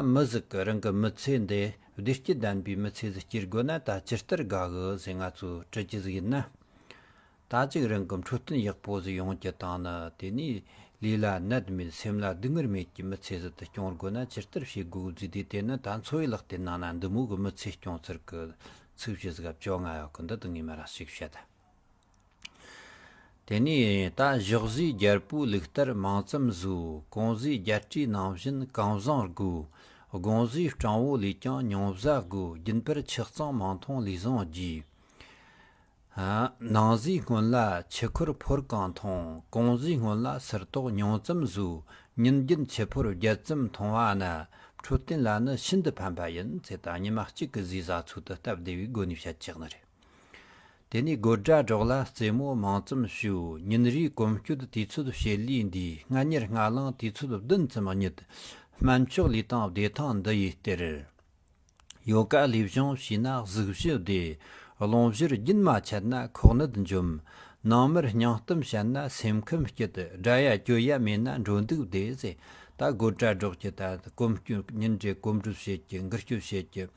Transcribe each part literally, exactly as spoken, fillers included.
མི་ཟིག་གི་རང་གི་མི་ཚེ་འདི་བདེ་སྐྱིད་ལྡན་པའི་མི་ཚེ་ཟིག་སྐྱེལ་དགོས་ན། ད་ཇི་ལྟར་དགའ་གི་ཟེར་ང་ཚོས་དྲི་རྒྱུ་ཟིག་ཡིན་ན། ད་ཅིག་རང་གི་འཕྲོད་བསྟེན་ཡག་པོ་ཟིག་ཡོང་རྒྱུ་དང་ནི། དེ་ནས་ལུས་ལ་ནད་མེད་སེམས་ལ་སྡུག་བསྔལ་མེད་ཀྱི་མི་ཚེ་ཟིག་ཏུ་སྐྱོང་དགོས་ན་ཇི་ལྟར་བྱེད་དགོས་ཟེར་དུས། དེ་ནི་ད་འཚོ་བའི་ལག་རྩལ་ནང་ན་འདི་མོ་གི་མི་ཚེ་སྐྱོང་ཚུལ་གྱི་ཚིག་བཞི་ཟིག་བཅོ་ལྔ་ཡོད་གི། འདི་དང་ངས་མར་ར་ཞིག་བཤད། དེ་ནས་ད་ཞོགས་ཟས་རྒྱལ་པོའི་ལུགས་ལྟར་མང་ཙམ་ཟོས། གུང་ཟས་རྒྱལ་སྲས་ནང་བཞིན་གང་བཟང་དགོས། དགོང་ཟས་སྤྲང་བོ་ལས་ཀྱང་ཉུང་བཟའ་དགོས། རྒྱུན་པར་ཆུ་གཙང་མང་འཐུང་ལུས་བཟང་རྒྱས། ཨ། ནངས་ཟས་སྔོན་ལ་ཆུ་ཁོལ་ཕོར་གང་འཐུང་། གུང་ཟས་སྔོན་ལ་སིལ་ཏོག་ཉུང་ཙམ་ཟོས། ཉིན་རྒྱུན་ཆུ་ཕོར་བརྒྱད་ཙམ་འཐུང་བ་ན། འཕྲོད་བསྟེན་ལ་ནི་ཤིན་ཏུ་ཕན་པ་ཡིན་ཟེར། ད་ཉི་མ་གཅིག་གི་ཟས་ཟ་ཚུལ་དུ་སྟབས་བདེ་བའི་སྒོ་ནས་བཤད་ཆོག་ནི་རེད། དེ་ནས་དགོད་སྒྲ་སྒྲོག་ལ་རྩེད་མོ་མང་ཙམ་ཞུ། ཉིན་རེའི་གོམས་སྤྱོད་དུས་ཚོད་བྱེད་ལས་འདས། སྔ་ཉལ་སྔ་ལངས་དུས་ཚོད་བདུན་ཙམ་གཉིད། སྨན་མཆོག་ལུས་དང་བདེ་ཐང་འདི་ཡི་གཏེར། ཡོ་ག་ལུས་སྦྱོང་བྱས་ན་གཟུགས་གཞི་བདེ། རླུང་གཞིར་རྒྱུན་མ་ཆད་ན་ཁོག་ནད་འཇོམས། ནངས་མར་སྙིང་གཏམ་བཤད་ན་སེམས་ཁམས་སྐྱིད། དགྲ་ཡ་གྱོད་ཡ་མེད་ན་འགྲོ་འདུག་བདེ་ཟེར། ད་དགོད་སྒྲ་སྒྲོག་རྒྱུ་དང་གོམས་སྤྱོད། ཉིན་རེ་གོམས་འདྲིས་བྱེད་རྒྱུ། འགུལ་སྐྱོད་བྱེད་རྒྱུ།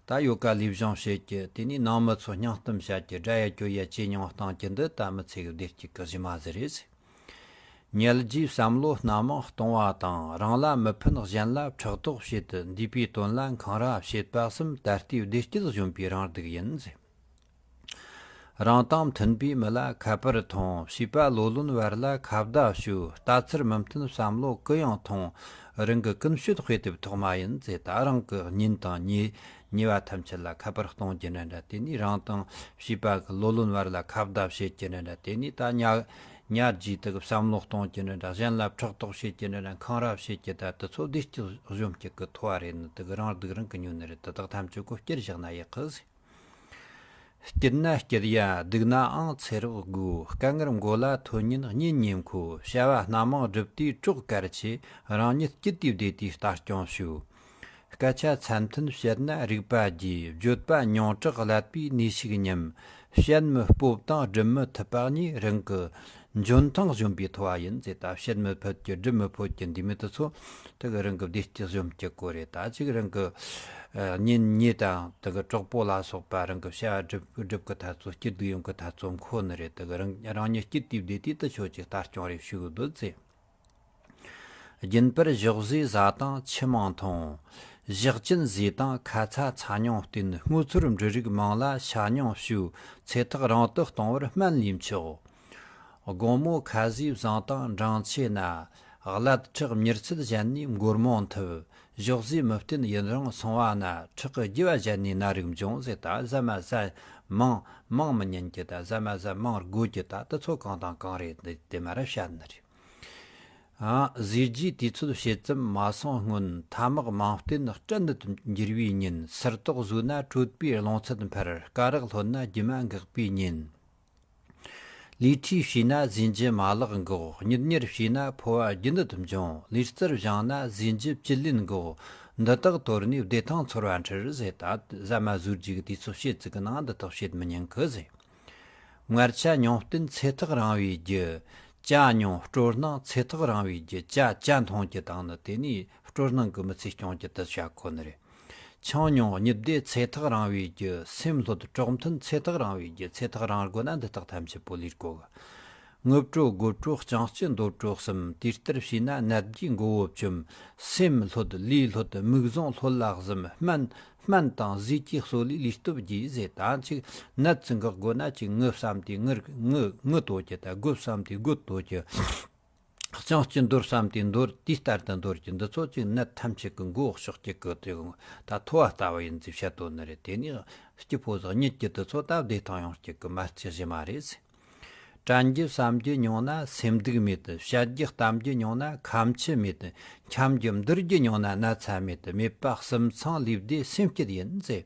ད་ཡོ་ག་ལུས་སྦྱོང་བྱེད་རྒྱུ། དེ་ནས་ནང་མི་ཚོ་སྙིང་གཏམ་བཤད་རྒྱུ། དགྲ་ཡ་གྱོད་ཡ་ཇེ་ཉུང་གཏོང་རྒྱུ། འདི་ད་མི་ཚེ་གི་བདེ་སྐྱིད་གི་གཞི་མ་ཟིག་རེད། ཉལ་རྗེས་བསམ་བློ་སྣ་མང་གཏོང་བ་དང་། རང་ལ་མི་ཕན་གཞན་ལ་ཕྲག་དོག་བྱེད། འདས་པའི་དོན་ལ་འཁང་ར་བྱེད་པ་གསུམ་ད་ལྟའི་བདེ་སྐྱིད་གཞོམ་པའི་རང་སྡུག་ཡིན་ཟེར། རང་དང་མཐུན་པའི་མི་ལ་ཁ་པར་འཐུང་། བྱིས་པ་ལོ་ལོན་བར་ལ་ཁ་བརྡ་ཞུ། ལྟ་ཚུལ་མི་མཐུན་བསམ་བློ་གུ་ཡངས་ཐོངས། རང་གི་ཀུན་སྤྱོད་དཔེ་དེབ་ཐོག་མ་ཡིན་ཟེར། ད་རང་གི་གཉེན་དང་ཉེ་ཉེ་བ་ཐམས་ཅད་ལ་ཁ་པར་གཏོང་རྒྱུ་འདྲ་འདྲ། དེ་ནས་རང་དང་བྱིས་པ་གི་ལོ་ལོན་བར་ལ་ཁ་བརྡ་བྱེད་རྒྱུ་འདྲ་འདྲ། དེ་ནས་ད་ཉ་ཉར་རྗེས་དུ་བསམ་བློ་གཏོང་རྒྱུ་འདྲ་འདྲ། གཞན་ལ་ཕྲག་དོག་བྱེད་རྒྱུ་འདྲ་འདྲ། འཁང་ར་བྱེད་རྒྱུ། ད་དེ་ཚོ་བདེ་སྐྱིད་གཞོམ་རྒྱུ་གི་ཐོ་བ་རེད། ནི་དེ་གི་རང་སྡུག་རང་གིས་ཉོ་ནི་རེད། དེ་དག་ཐམས་ཅད་གོ་བསྐྱུར་བཞག་ན་ཡག་གི་ཟེར། སྐྱིད་ན་སྐྱིད་ཡ་སྡུག་ནའང་ཚེ་རབས་དགོས། དཀའ་ངལ་མགོ་ལ་ཐོན་ཉིན་གཉེན་ཉེ་མཁོ། བྱ་བ་སྣ་མང་བསྒྲུབས་དུས་གྲོགས་གལ་ཆེ། རང་ཉིད་སྐྱིད་དུས་བདེ་དུས་ལྟ་སྐྱོང་ཞུ། སྐད་ཆ་ཚད་མཐུན་བཤད་ན་རིག་པ་རྒྱས། བརྗོད་པ་ཉུང་དྲགས་ཀླད་པའི་ནུས་ཤུགས་ཉམས། བཤད་མི་སྤོབས་དང་སྒྲུབ་མི་ཐུབ་པ་གཉིས་རང་གི་འཇོན་ཐང་གཞོམ་པའི་ཐོ་བ་ཡིན་ཟེར། ད་བཤད་མི་ཕོད་ཀྱི། སྒྲུབ་མི་ཕོད་ཀྱི་འདི་མི་དེ་ཚོ་དེ་གི་རང་གི་བདེ་སྐྱིད་གཞོམ་གྱི་སྐོར་རེད། ད་ཅིག་རང་གི་ཨ་གཉེན་ཉེ་དང་དེ་གི་གྲོགས་པོ་ལ་སོགས་པ་རང་གི་བྱ་བ་སྒྲུབ་སྒྲུབ་གི་ཐ་ཚོ་སྐྱིད་སྡུག་ཡོང་གི་ཐ་ཚོ་མཁོ་ནི་རེད། དེ་གི་རང་རང་ཉིད་སྐྱིད་དུས་བདེ་དུས་དེ་ཆོ་ཅིག་ལྟ་སྐྱོང་རེ་ཞུ་གི་འདུག་ཟེར། རྒྱུན་པར་ཞོགས་ཟས་ཟ་དང་ཆུ་མང་འཐུང་། ཞག་གཅིན་ཟས་དང་ཁ་ཚ་ཚ་ཉུང་བསྟེན། སྔོ་ཚོར་འབྲུ་རིགས་མང་ལ་ཤ་ཉུང་བྱུག། ཚེ་ཐག་རིང་དུ་གཏོང་བར་སྨན་ལས་མཆོག། དགོང་མོ་ཁ་ཟས་བཟང་དང་འགྲངས་ཆེ་ན། ཀླད་ཁྲག་མྱུར་ཚད་གཞན་ནས་མགོར་མང་ཐུབ། ཞོགས་ཟས་མི་བསྟེན་ཡུན་རིང་སོང་བ་ན། ཁྲག་གི་རྒྱུ་བ་གཞན་ནས་ན་རིགས་འབྱུང་ཟེར། ད་ཟ་མ་ཟ་མང་མང་མི་ཉན་གྱི། ད་ཟ་མ་ཟ་མང་དགོས་ཀྱི། ད་དེ་ཚོ་གང་དང་གང་རེད། འདི་དེ་མ་ར་བཤད་ནི་རེད། ཨ། ཟས་རྗེས་དུས་ཚོད་ཕྱེད་ཙམ་མ་སོང་སྔོན། ཐ་མག་མང་བསྟེན་སྐྲན་ནད་འགྱུར་བའི་ཉེན། སིལ་ཏོག་ཟོས་ན་གྲོད་པའི་རླུང་ཚད་འཕར། སྐ་རགས་ལྷོད་ན་རྒྱུ་མ་འགག་པའི་ཉེན། ལུས་ཁྲུས་བྱས་ན་ཟས་འཇུ་མ་ལག་འགོག། གཉིད་མྱུར་བྱས་ན་ཕོ་བ་རྒྱུ་ནད་འབྱུང་། ལུས་རྩལ་བཞེངས་ན་ཟས་འཇུ་བཅུད་ལེན་འགོག། འདི་དག་དོར་ནས་བདེ་ཐང་ཚོར་བ་འཕྲུལ་ཟེར། ད་ཟ་མ་ཟོས་རྗེས་ཀྱི་དུས་ཚོད་ཕྱེད་ཙམ་གྱི་ནང་འདི་དག་བྱེད་མི་ཉན་གི་ཟེར། མངར་ཆ་ཉུང་བསྟེན་ཚེ་ཐག་རིང་བའི་རྒྱུ། ཇ་ཉུང་སྤྲོ་སྣང་ཚེ་ཐག་རིང་བའི་རྒྱུ། ཇ་ཇ་འཐུང་རྒྱུ་དང་ནི་དེ་ནས་སྤྲོ་སྣང་གི་མི་ཚེ་སྐྱོང་རྒྱུ་དེ་བྱ་དགོས་ནི་རེད། ཆང་ཉུང་གཉིད་བདེ་ཚེ་ཐག་རིང་བའི་རྒྱུ། སེམས་ལྷོད་གྲོགས་མཐུན་ཚེ་ཐག་རིང་བའི་རྒྱུ། ཚེ་ཐག་རིང་དགོས་ན་འདི་དག་ཐམས་ཅད་པོ་ལས་དགོས་གི། ངུ་བྲོ་དགོད་བྲོ་ལྕང་སྐྱི་འདོད་བྲོ་གསུམ། དེ་ལྟར་བྱས་ན་ནད་ཀྱི་མགོ་བོ་བཅོམ། སེམས་ལྷོད་ལུས་ལྷོད་མིག་བཟུང་ལྷོད་ལ་གཟིམ། སྨན་སྨན་དང་ཟས་ཀྱི་གསོ་ལས་ལུས་སྟོབས་རྒྱས་ཟེར། ད་ཅིག་ནད་ཅིག་འགག་དགོས་ན་ཅིག་ངུ་བསམ་དུས་ངུ་ངུ་ངུ་དོ་རྒྱུ། ད་དགོད་བསམ་དུས་དགོད་དོ་རྒྱུ། ལྕང་སྐྱི་འདོར་བསམ་དུས་འདོར། དུས་ལྟར་དུ་འདོར་རྒྱུ། འདི་ཚོ་ཅིག་ནད་ཐམས་ཅད་ཀྱི་མགོ་གཤོག་རྒྱུ་གི་དེ་ད་ཐོ་བ་ལྟ་བུ་ཡིན་ཟེར་བཤད་དོ་ནི་རེད། དེ་ནས་སྐྱིད་པོ་ཟིག་གཉིད་ཀྱི་དེ་ཚོ་ད་བདེ་ཐང་ཡོང་རྒྱུ་གི་མ་རྩ་གཞི་མ་རེད་ཟེར། དྲན་རྒྱུ་བསམ་རྒྱུ་ཉུང་ན་སེམས་སྡུག་མེད། བཤད་རྒྱུ་གཏམ་རྒྱུ་ཉུང་ན་ཁ་མཆུ་མེད། འཁྱམ་རྒྱུ་འདུར་རྒྱུ་ཉུང་ན་ན་ཚ་མེད། མེད་པ་གསུམ་ཚང་ལུས་བདེ་སེམས་སྐྱིད་ཡིན་ཟེར།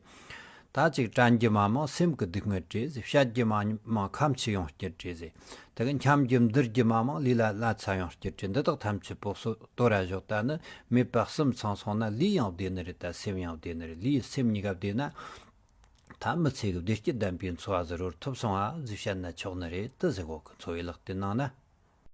ད་ཅིག་དྲན་རྒྱུ་མ་མང་སེམས་ཀྱི་སྡུག་བསྔལ་བྲལ་ཟེར། བཤད་རྒྱུ་མ་མང་ཁ་མཆུ་ཡོང་རྒྱུ་བྲལ་ཟེར། དེ་གི་འཁྱམ་རྒྱུ་འདུར་རྒྱུ་མ་མང་ལུས་ལ་ན་ཚ་ཡོང་རྒྱུ་བྲལ། འདི་དག་ཐམས་ཅད་པོ་སོ་དོ་ར་བཞག་ད་ནི་མེད་པ་གསུམ་ཚང་སོང་ན་ལུས་ཡང་བདེ་ནི་རེད། ད་སེམས་ཡང་བདེ་ནི་རེད། ལུས་སེམས་གཉིས་ཀ་བདེ་ན། ད་མི་ཚེ་གི་བདེ་སྐྱིད་ལྡན་པའི་འཚོ་བ་ཟིག་རོལ་ཐུབ་སོང་ཨ་ཟེར་བཤད་ན་ཆོག་ནི་རེད་དེ་ཟེར་གོ་གི། འཚོ་བའི་ལག་རྩལ་ནང་ན་